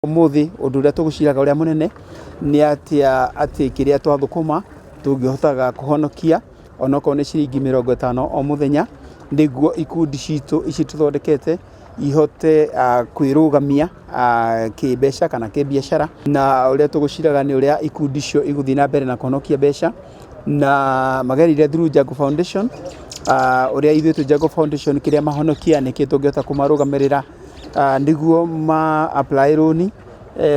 Ũmũthĩ ũndũ ũrĩa tũgũciraga ũrĩa mũnene nĩ atĩa atĩ kĩrĩa twathũkũma tũngĩhotaga kũhonokia onokorwo nĩ ciringi 50 o mũthenya, nĩguo ikundi citũ ici tũthondekete ihote kwĩrũgamia kĩmbeca kana kĩbiacara. Na ũrĩa tũgũciraga nĩ ũrĩa ikundi icio igũthiĩ na mbere na kũhonokia mbeca, na magerire through Jungle Foundation, ũrĩa ithuĩ twĩ Jungle Foundation kĩrĩa mahonokia nĩkĩ tũngĩhota kũmarũgamĩrĩra nĩguo ma apply rũni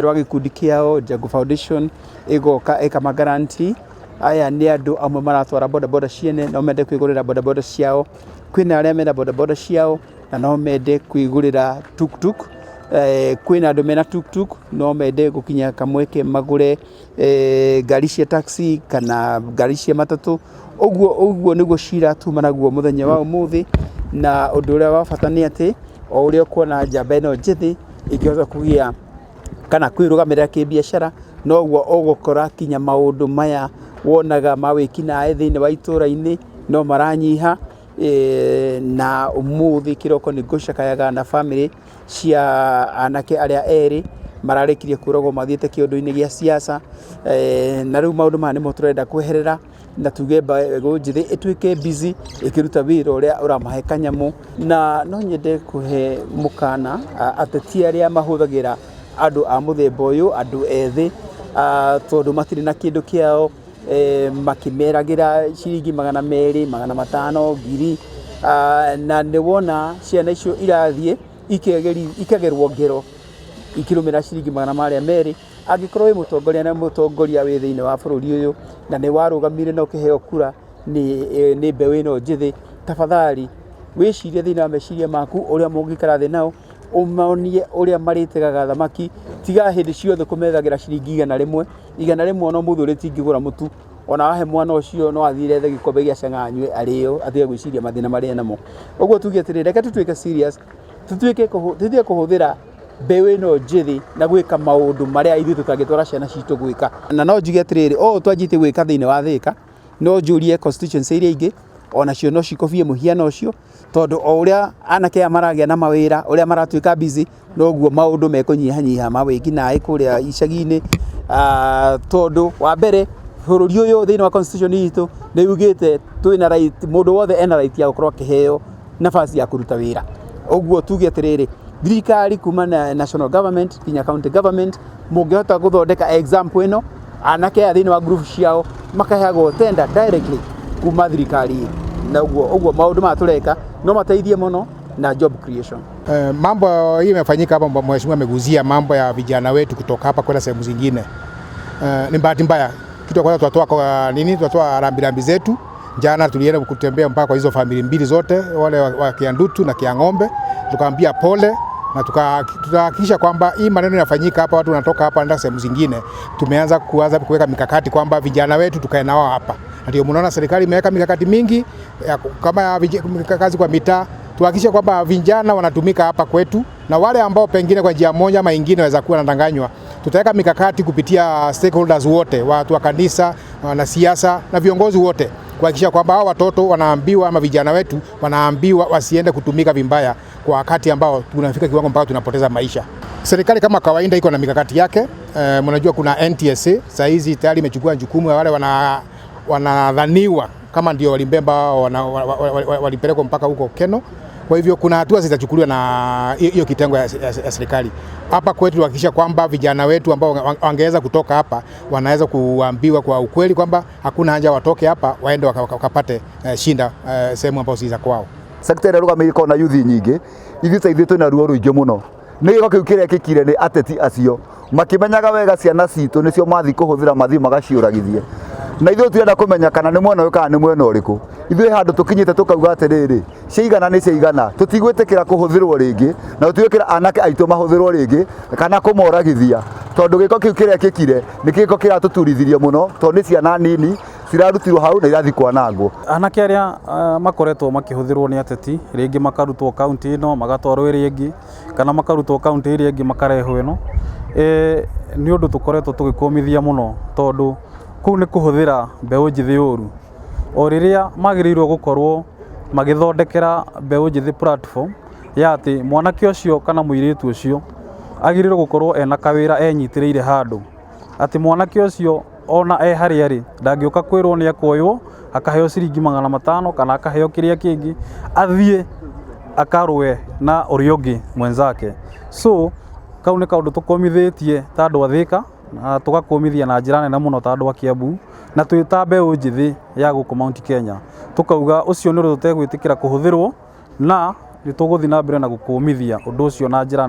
rwa gĩkundi kĩao. Jungle Foundation ĩgoka ĩkama guarantee. Aya nĩ andũ amwe maratwara bodaboda ciene, no mende kwĩgũrĩra bodaboda ciao. Kwĩna arĩa mena bodaboda ciao na no mende kwĩgũrĩra tuktuk. Kwĩna andũ mena tuktuk no mende gũkinya kamweke magũre ngari cia taxi kana ngari cia matatũ. Ũguo ũguo nĩguo cira tuma naguo mũthenya wa ũmũthĩ, na ũndũ ũrĩa wa bata nĩ atĩ o ũrĩa ũkuona njamba ĩno njĩthĩ ĩngĩhota kũgĩa kana kwĩrũgamĩrĩra kĩbiacara, noguo ũgũkora kinya maũndũ maya wonaga ma wĩkinaĩ thĩinĩ wa itũra-inĩ no maranyiha. Na ũmũthĩ kĩroko nĩ ngũcakayaga na bamĩrĩ cia anake arĩa erĩ mararĩkirie kũragwo mathiĩte kĩũndũ-inĩ gĩa siasa. Na rĩu maũndũ maya nĩmo tũrenda kweherera na tuge mbeũ njĩthĩ ĩtuĩke busy ĩkĩruta wĩra ũrĩa ũramahe kanyamũ. Na no nyende kũhe mũkana ateti arĩa mahũthagĩra andũ a mũthemba ũyũ, andũ ethĩ, tondũ matirĩ na kĩndũ kĩao, makĩmeragĩra ciringi 200, 500, 1,000, na nĩ wona ciana icio irathiĩ ikagerwo ngero ikĩrũmĩrĩra ciringi magana marĩa merĩ. Angĩkorwo wĩ mũtongoria na mũtongoria wĩ thĩinĩ wa bũrũri ũyũ na nĩ warũgamire na ũkĩheo kura nĩ mbeũ ĩno njĩthĩ, tafadhali wĩcirie thĩinĩ wa meciria maku ũrĩa mũngĩikara thĩ nao, ũmonie ũrĩa marĩtegaga thamaki, tiga hĩndĩ ciothe kũmethagĩra ciringi 100. 100 ona ũmũthĩ rĩtingĩgũra mũtu, ona wahe mwana ũcio no athire ethe gĩkombe gĩa chang'aa anyue arĩo atige gwĩciria mathĩna marĩa enamo. Ũguo tuge atĩrĩrĩ, reke tũtuĩke serious, tũtuĩke tũtige kũhũthĩra mbeũ ĩno njĩthĩ na gwĩka maũndũ marĩa ithuĩ tũtangĩtwara ciana citũ gwĩka. Na no njuge atĩrĩrĩ, ũũ twanjĩtie gwĩka thĩinĩ wa Thĩka, no njũrie constituency iria ingĩ onacio no cikobie mũhiano ũcio, tondũ o ũrĩa anake aya maragĩa na mawĩra, ũrĩa maratuĩka busy, noguo maũndũ mekũnyihanyiha ma wĩkinaĩ kũrĩa icagi-inĩ, tondũ wa mbere bũrũri ũyũ thĩinĩ wa constitution itũ nĩ yugĩte twĩna right, mũndũ wothe ena right ya gũkorwo akĩheo nafasi ya kũruta wĩra. Ũguo tuge atĩrĩrĩ, thirikari kuma na national government nginya county government, mũngĩhota gũthondeka example ĩno, anake aya thĩinĩ wa group ciao makaheagwo tender directly kuma thirikari, na ũguo ũguo maũndũ maya tũreka no mateithie mũno na job creation. Mambo hii imefanyika hapa, mheshimiwa ameguzia mambo ya vijana wetu kutoka hapa kwenda sehemu zingine. Ni bahati mbaya. Kitu ya kwanza tunatoa kwa nini? Tunatoa rambirambi zetu. Jana tulienda kutembea mpaka kwa hizo familia mbili zote, wale wa Kiandutu na Kiang'ombe, tukaambia pole na tutahakikisha kwamba hii maneno yanafanyika hapa, watu wanatoka hapa wanaenda sehemu zingine. Tumeanza kuanza kuweka mikakati kwamba vijana wetu tukae nao hapa, na ndio mnaona serikali imeweka mikakati mingi ya, kama ya kazi kwa mitaa, tuhakikishe kwamba vijana wanatumika hapa kwetu, na wale ambao pengine kwa njia moja ama nyingine waweza kuwa wanadanganywa, tutaweka mikakati kupitia stakeholders wote, watu wa kanisa, wanasiasa na viongozi wote kuhakikisha kwamba hao watoto wanaambiwa ama vijana wetu wanaambiwa wasiende kutumika vibaya kwa wakati ambao tunafika kiwango mpaka tunapoteza maisha. Serikali kama kawaida iko na mikakati yake. Mnajua kuna NTSA saa hizi tayari imechukua jukumu ya wale wanadhaniwa kama ndio walimbeba walipelekwa mpaka huko Keno. Kwa hivyo kuna hatua zitachukuliwa na hiyo kitengo ya serikali. Hapa kwetu tuhakikisha kwamba vijana wetu ambao wangeweza kutoka hapa wanaweza kuambiwa kwa ukweli kwamba hakuna haja watoke hapa waende wakapate shinda sehemu ambazo si za kwao. Sector ĩrĩa ĩrũgamĩrĩire na yuthi nyingĩ, ithuĩ ta ithuĩ twĩna ruo rũingĩ mũno nĩ gĩko kĩu kĩrekĩkire nĩ ateti acio makĩmenyaga wega ciana citũ nĩcio mathiĩ kũhũthĩra mathiĩ magaciũragithie, na ithuĩ turenda kũmenya kana nĩ mwena ũyũ kana nĩ mwena ũrĩkũ. Ithuĩ handũ tũkinyĩte tũkauga atĩrĩrĩ, ciaigana nĩ ciaigana, tũtigwĩtĩkĩra kũhũthĩrwo rĩngĩ na tũtigwĩtĩkĩra anake aitũ mahũthĩrwo rĩngĩ kana kũmoragithia, tondũ gĩko kĩu kĩrekĩkire nĩ gĩko kĩratũturithirie mũno, tondũ nĩ ciana nini cirarutirwo hau na irathiĩ kwanangwo. Anake arĩa makoretwo makĩhũthĩrwo nĩ ateti, rĩngĩ makarutwo kaunti ĩno magatwarwo ĩrĩa ĩngĩ, kana makarutwo kaunti ĩrĩa ĩngĩ makarehwo ĩno, nĩ ũndũ tũkoretwo tũgĩkũmithia mũno, tondũ kũu nĩ kũhũthĩra mbeũ njĩthĩ ũru. O rĩrĩa magĩrĩirwo gũkorwo magĩthondekera mbeũ njĩthĩ platform ya atĩ mwanake ũcio kana mũirĩtu ũcio Agĩrĩirwo gũkorwo ena kawĩra enyitĩrĩire handũ, atĩ mwanake ũcio ona e harĩa arĩ ndangĩũka kwĩrwo nĩ akuoywo akaheo ciringi 500 kana akaheo kĩrĩa kĩngĩ athiĩ akarũe na ũrĩa ũngĩ mwenzake. So kau nĩ kaũndũ tũkũmithĩtie ta andũ a Thĩka, na tũgakũmithia na njĩra nene mũno ta andũ a Kiambu, na twĩ ta mbeũ njĩthĩ ya gũkũ Mount Kenya, tũkauga ũcio nĩ ũndũ tũtegwĩtĩkĩra kũhũthĩrwo, na nĩ tũgũthiĩ na mbere na gũkũmithia ũndũ ũcio na njĩra nene.